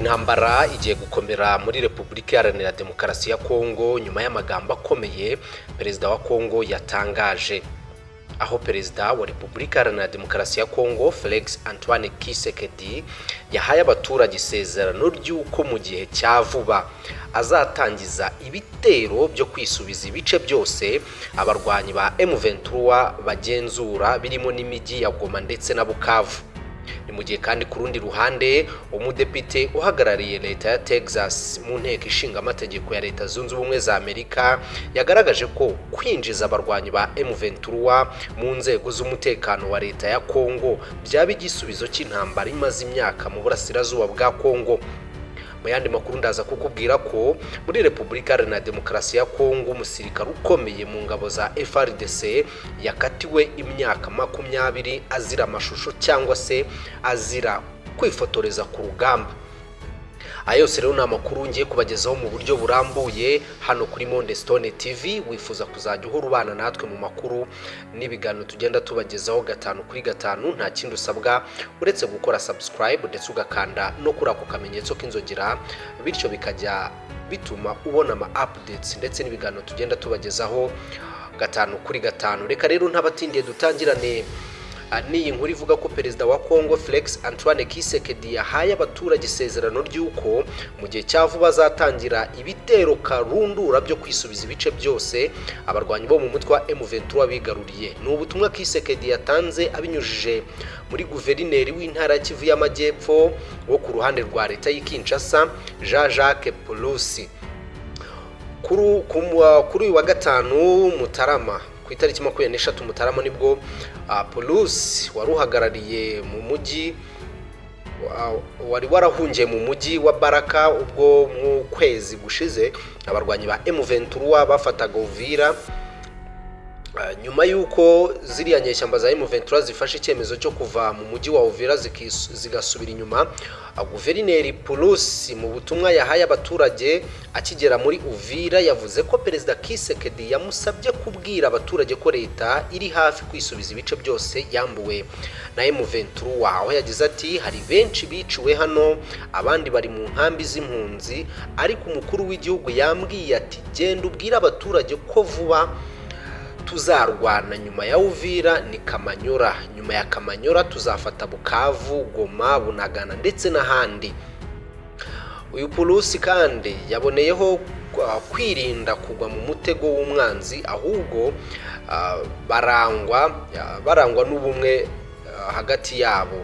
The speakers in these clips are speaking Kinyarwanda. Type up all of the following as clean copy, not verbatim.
Intambara igiye gukomera muri Repubulika Iharanira Demokarasi ya Kongo nyuma y'amagambo akomeye Perezida wa Kongo yatangaje, aho Perezida wa Repubulika Iharanira Demokarasi ya Kongo, Felix Antoine Tshisekedi, yahaye abaturage isezerano ry'uko mu gihe cya vuba azatangiza ibitero byo kwisubiza ibice byose abarwanyi ba M23 bagenzura, birimo n'imijyi ya Goma ndetse na Bukavu. Ni mu gihe kandi ku rundi ruhande umudepite uhagarariye leta ya Texas mu Nteko Ishinga Amategeko ya Leta Zunze Ubumwe za Amerika yagaragaje ko kwinjiza abarwanyi ba M23 mu nzego z'umutekano wa leta ya Congo byaba igisubizo cy'intambara imaze imyaka mu burasirazuba bwa Congo. Mu yandi makuru, ndaza kukubwira ko muri Repubulika Iharanira Demokarasi ya Kongo umusirikare ukomeye mu ngabo za FARDC yakatiwe imyaka 20 azira amashusho cyangwa se azira kwifotoreza ku rugamba. Aya yose rero ni amakuru ngiye kubagezaho mu buryo burambuye hano kuri Monde Stone TV. Wifuza kuzajya uhora ubana natwe mu makuru n'ibiganiro tugenda tubagezaho gatanu kuri gatanu, nta kindi usabwa uretse gukora subscribe ndetse ugakanda no kuri ako kamenyetso k'inzogera, bityo bikajya bituma ubona ama updates ndetse n'ibiganiro tugenda tubagezaho gatanu kuri gatanu. Reka rero ntabatindiye dutangirane n'iyi nkuru ivuga ko Perezida wa Congo, Felix Antoine Tshisekedi, yahaye abaturage isezerano ry'uko mu gihe cya vuba azatangira ibitero karundura byo kwisubiza ibice byose abarwanyi bo mu mutwe wa M23 bigaruriye. Ni ubutumwa Tshisekedi yatanze abinyujije muri guverineri w'intara ya Kivu y'Amajyepfo wo ku ruhande rwa leta y'i Kinshasa, Jean Jacques Purusi, kuri uyu wa gatanu Mutarama, ku itariki 23 Mutarama, nibwo Pulusi wari uhagarariye mu mujyi wari warahungiye mu mujyi wa Baraka ubwo mu kwezi gushize abarwanyi ba M23 bafataga Uvira. Nyuma y'uko ziriya nyeshyamba za M23 zifashe icyemezo cyo kuva mu mujyi wa Uvira zigasubira inyuma, Guverineri Purusi mu butumwa yahaye abaturage akigera muri Uvira yavuze ko Perezida Tshisekedi yamusabye kubwira abaturage ko leta iri hafi kwisubiza ibice byose yambuwe na M23, aho yagize ati: "Hari benshi biciwe hano, abandi bari mu nkambi z'impunzi, ariko umukuru w'igihugu yambwiye ati genda ubwire abaturage ko vuba tuzarwana. Nyuma ya Uvira ni Kamanyora, nyuma ya Kamanyora tuzafata Bukavu, Goma, Bunagana ndetse n'ahandi." Uyu Purusi kandi yaboneyeho kwirinda kugwa mu mutego w'umwanzi, ahubwo barangwa n'ubumwe hagati yabo,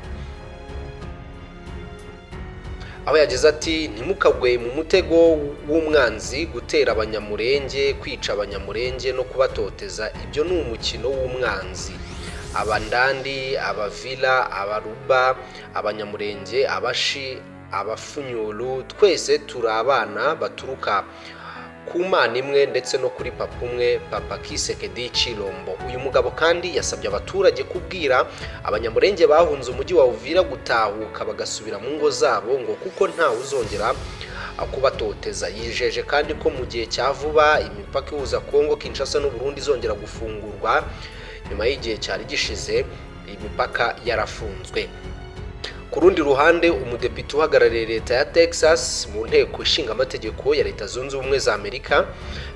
aho yagize ati: "Ntimukagwe mu mutego w'umwanzi. Gutera Abanyamurenge, kwica Abanyamurenge no kubatoteza, ibyo ni umukino w'umwanzi. Abandandi, Abavila, Abaruba, Abanyamurenge, Abashi, Abafunyuru, twese turi abana baturuka ku Mana imwe ndetse no kuri papa umwe, Papa Tshisekedi Tshilombo." Uyu mugabo kandi yasabye abaturage kubwira Abanyamurenge bahunze umujyi wa Uvira gutahuka bagasubira mu ngo zabo, ngo kuko ntawe uzongera kubatoteza. Yijeje kandi ko mu gihe cya vuba imipaka ihuza Kongo Kinshasa n'u Burundi izongera gufungurwa nyuma y'igihe cyari gishize iyi mipaka yarafunzwe. Ku rundi ruhande, umudepite uhagarariye leta ya Texas mu Nteko Ishinga Amategeko ya Leta Zunze Ubumwe za Amerika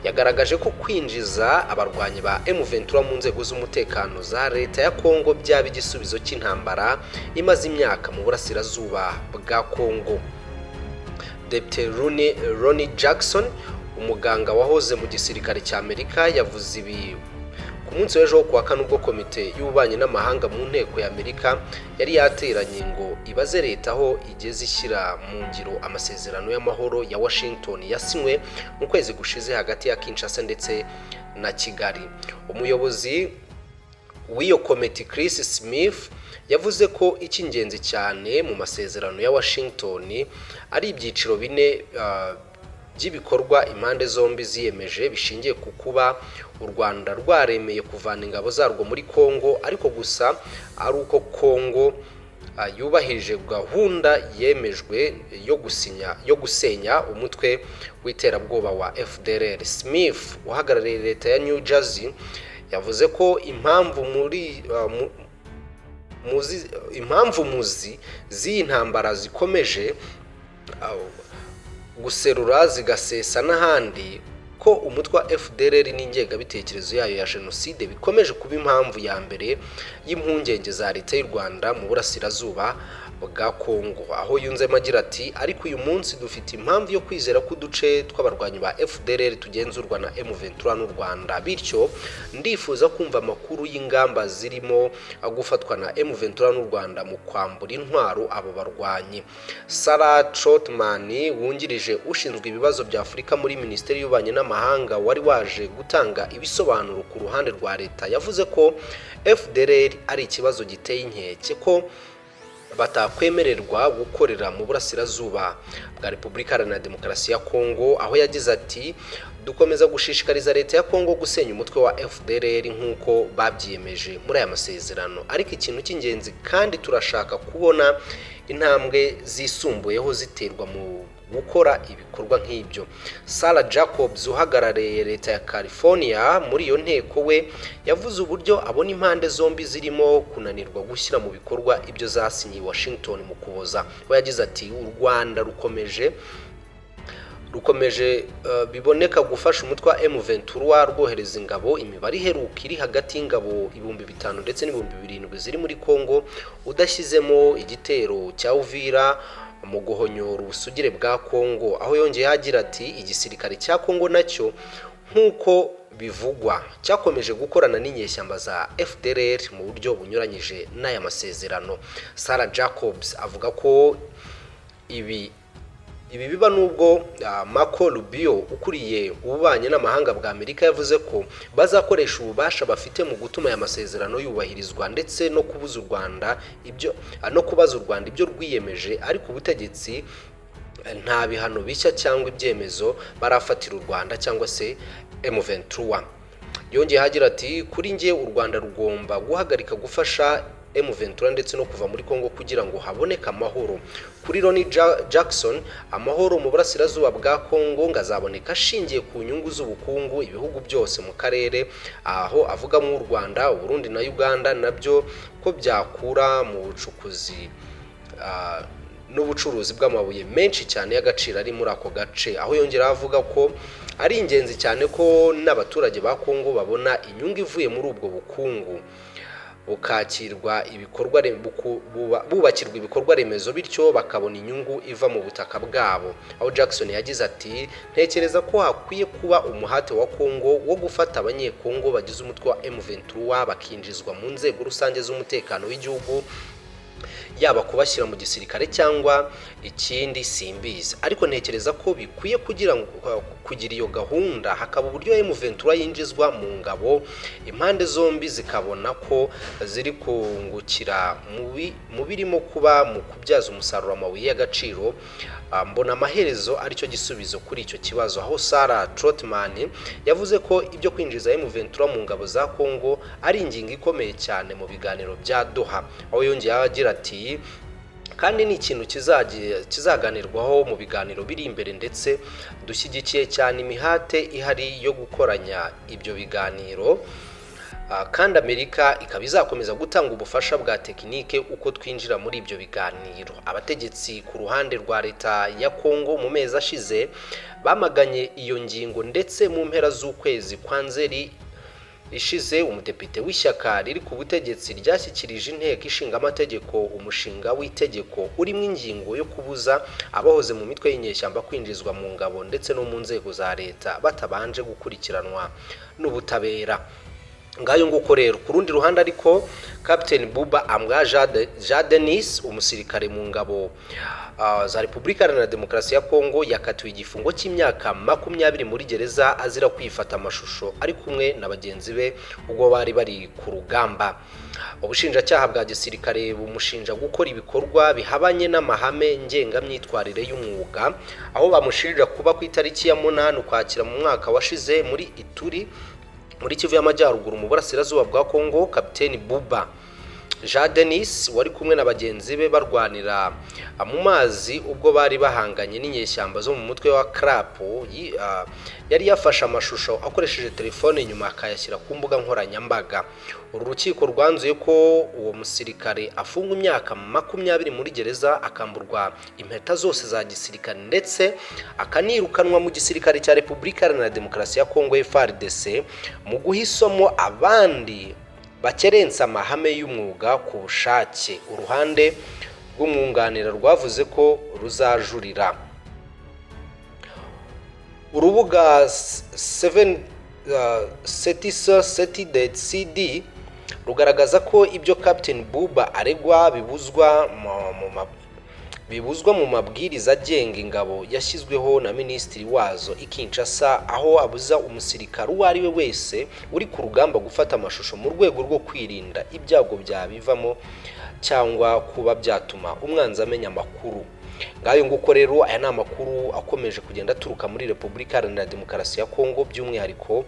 yagaragaje ko kwinjiza abarwanyi ba M23 mu nzego z'umutekano za leta ya Kongo byaba igisubizo cy'intambara imaze imyaka mu burasirazuba bwa Kongo. Depite Ronny Jackson, umuganga wahoze mu gisirikare cya Amerika, yavuze ibi ku munsi w'ejo wo kuwa kane, ubwo komite y'ububanyi n'amahanga mu Nteko ya Amerika yari yateranye ngo ibaze leta aho igeze ishyira mu ngiro amasezerano y'amahoro ya Washington yasinywe mu kwezi gushize hagati ya Kinshasa ndetse na Kigali. Umuyobozi w'iyo komite, Chris Smith, yavuze ko icy'ingenzi cyane mu masezerano ya Washington ari ibyiciro bine by'ibikorwa impande zombi ziyemeje, bishingiye ku kuba u Rwanda rwaremeye kuvana ingabo zarwo muri Congo, ariko gusa ari uko Congo yubahirije gahunda yemejwe yo gusinya yo gusenya umutwe w'iterabwoba wa FDLR. Smith uhagarariye leta ya New Jersey yavuze ko impamvu muzi z'iyi ntambara zikomeje. Guserura zigasesa n'ahandi, ko umutwe wa FDLR n'ingengabitekerezo yayo ya jenoside bikomeje kuba impamvu ya mbere y'impungenge za leta y'u Rwanda mu burasirazuba bwa Kongo. Aho yunzemo agira ati: "Ariko uyu munsi dufite impamvu yo kwizera ko uduce tw'abarwanyi ba FDLR tugenzurwa na M23 n'u Rwanda. Bityo ndifuza kumva amakuru y'ingamba zirimo gufatwa na M23 n'u Rwanda mu kwambura intwaro abo barwanyi." Sarah Trotman, wungirije ushinzwe ibibazo bya Afurika muri Minisiteri y'Ububanyi n'Amahanga, wari waje gutanga ibisobanuro ku ruhande rwa leta, yavuze ko FDLR ari ikibazo giteye inkeke, ko batakwemererwa gukorera mu burasirazuba bwa Repubulika Iharanira Demokarasi ya Kongo. Aho yagize ati: "Dukomeza gushishikariza leta ya Kongo gusenya umutwe wa FDLR nk'uko babyiyemeje muri aya masezerano, ariko ikintu cy'ingenzi kandi turashaka kubona intambwe zisumbuyeho ziterwa mu gukora ibikorwa nk'ibyo." Sarah Jacobs, uhagarariye leta ya California muri iyo nteko, we yavuze uburyo abona impande zombi zirimo kunanirwa gushyira mu bikorwa ibyo zasinyiye Washington mu Kuboza. We yagize ati: "U Rwanda rukomeje biboneka gufasha umutwe wa M23 rwohereza ingabo. Imibare iheruka iri hagati y'ingabo 5000 ndetse n'7000 ziri muri Congo, udashyizemo igitero cya Uvira mu guhonyora ubusugire bwa Congo." Aho yongeye agira ati: "Igisirikare cya Congo nacyo, nk'uko bivugwa, cyakomeje gukorana n'inyeshyamba za FDLR mu buryo bunyuranyije n'aya masezerano." Sarah Jacobs avuga ko ibi biba nubwo Marco Rubio, ukuriye ububanyi n'amahanga bwa Amerika, yavuze ko bazakoresha ububasha bafite mu gutuma aya masezerano yubahirizwa ndetse no kubaza u Rwanda ibyo rwiyemeje, ariko ubutegetsi nta bihano bishya cyangwa ibyemezo barafatira u Rwanda cyangwa se M23. Yongeyeho agira ati: "Kuri njye, u Rwanda rugomba guhagarika gufasha M23 ndetse no kuva muri Congo kugira ngo haboneke amahoro." Kuri Ronnie Jackson, amahoro mu burasirazuba bwa Congo ngo azaboneka ashingiye ku nyungu z'ubukungu ibihugu byose mu karere, aho avugamo u Rwanda, Uburundi na Uganda, nabyo ko byakura mu bucukuzi n'ubucuruzi bw'amabuye menshi cyane y'agaciro ari muri ako gace. Aho yongeraho avuga ko ari ingenzi cyane ko n'abaturage ba Congo babona inyungu ivuye muri ubwo bukungu, bukakirwa ibikorwa bubakirwa ibikorwa remezo, bityo bakabona inyungu iva mu butaka bwabo. Aho Jackson yagize ati: "Ntekereza ko hakwiye kuba umuhate wa Congo wo gufata Abanyekongo bagize umutwe wa M23 bakinjizwa mu nzego rusange z'umutekano w'igihugu, yaba kubashyira mu gisirikare cyangwa ikindi simbizi, ariko ntekereza ko bikwiye kugira ngo kugira iyo gahunda, hakaba uburyo M23 yinjizwa mu ngabo, impande zombi zikabona ko ziri kungukira mu birimo kuba mu kubyaza umusaruro amabuye y'agaciro. Mbona amaherezo aricyo gisubizo kuri icyo kibazo." Aho Sarah Trotman yavuze ko ibyo kwinjiza M23 mu ngabo za Congo ari ingingo ikomeye cyane mu biganiro bya Doha. Aho yongeyeho agira ati: "Kandi ni ikintu kizaganirwaho mu biganiro biri imbere, ndetse dushyigikiye cyane imihate ihari yo gukoranya ibyo biganiro, kandi Amerika ikaba izakomeza gutanga ubufasha bwa tekinike uko twinjira muri ibyo biganiro." Abategetsi ku ruhande rwa leta ya Congo mu mezi ashize bamaganye iyo ngingo, ndetse mu mpera z'ukwezi kwa Nzeri ishize umudepite w'ishyaka riri ku butegetsi ryashyikirije Inteko Ishinga Amategeko umushinga w'itegeko urimo ingingo yo kubuza abahoze mu mitwe y'inyeshyamba kwinjizwa mu ngabo ndetse no mu nzego za leta batabanje gukurikiranwa n'ubutabera. Ngayo nguko rero. Ku rundi ruhande ariko, Captain Buba Ambwa Jean Denis, umusirikare mu ngabo za Repubulika Iharanira Demokarasi ya Kongo, yakatiwe igifungo cy'imyaka 20 muri gereza azira kwifata amashusho ari kumwe na bagenzi be ubwo bari bari ku rugamba. Ubushinjacyaha bwa gisirikare bumushinja gukora ibikorwa bihabanye n'amahame ngengamyitwarire y'umwuga, aho bamushinja kuba ku itariki ya 8 Ukwakira mu mwaka washize muri Ituri, muri Kivu y'Amajyaruguru, mu burasirazuba bwa Kongo, Kapiteni Buba Jean Denis wari kumwe na bagenzi be barwanira mu mazi ubwo bari bahanganye n'inyeshyamba zo mu mutwe wa CRAP, yari yafashe amashusho akoresheje telefone, nyuma akayashyira ku mbuga nkoranyambaga. Uru rukiko rwanzuye ko uwo musirikare afungwa imyaka 20 muri gereza, akamburwa impeta zose za gisirikare, ndetse akanirukanwa mu gisirikare cya Repubulika Iharanira Demokarasi ya Kongo, FARDC, mu guha isomo abandi bakerensa amahame y'umwuga ku bushake. Uruhande rw'umwunganira rwavuze ko ruzajurira. Urubuga 7 cd rugaragaza ko ibyo Captain Buba aregwa bibuzwa mu mabwiriza agenga ingabo yashyizweho na minisitiri wazo i Kinshasa, aho abuza umusirikare uwo ari we wese uri ku rugamba gufata amashusho mu rwego rwo kwirinda ibyago byabivamo cyangwa kuba byatuma umwanzi amenya amakuru. Ngayo nguko rero, aya ni amakuru akomeje kugenda aturuka muri Repubulika Iharanira Demokarasi ya Kongo, by'umwihariko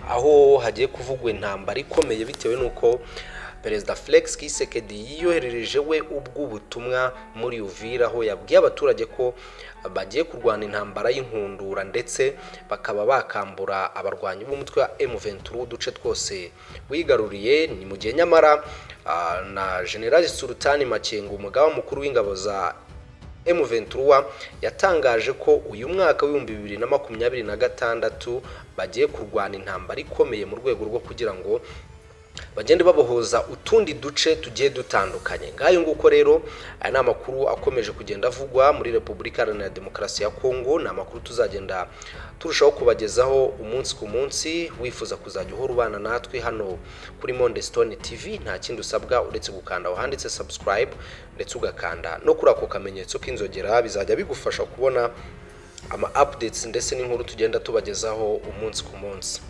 aho hagiye kuvugwa intambara ikomeye bitewe n'uko Perezida Felix Tshisekedi yiyoherereje we ubw'ubutumwa muri Uvira, aho yabwiye abaturage ko bagiye kurwana intambara y'inkundura, ndetse bakaba bakambura abarwanyi b'umutwe wa M23 uduce twose wigaruriye. Ni mu gihe nyamara na General Sultani Makenga, umugaba mukuru w'ingabo za M23, yatangaje ko uyu mwaka wa 2026 bagiye kurwana intambara ikomeye mu rwego rwo kugira ngo bagende babohoza utundi duce tugiye dutandukanye. Ngayo nguko rero, aya ni amakuru akomeje kugenda avugwa muri Repubulika Iharanira Demokarasi ya Kongo. Ni amakuru tuzagenda turushaho kubagezaho umunsi ku munsi. Wifuza kuzajya uhora ubana natwe hano kuri Monde Stone TV, nta kindi usabwa uretse gukanda aho handitse subscribe, ndetse ugakanda no kuri ako kamenyetso k'inzogera. Bizajya bigufasha kubona ama updates ndetse n'inkuru tugenda tubagezaho umunsi ku munsi.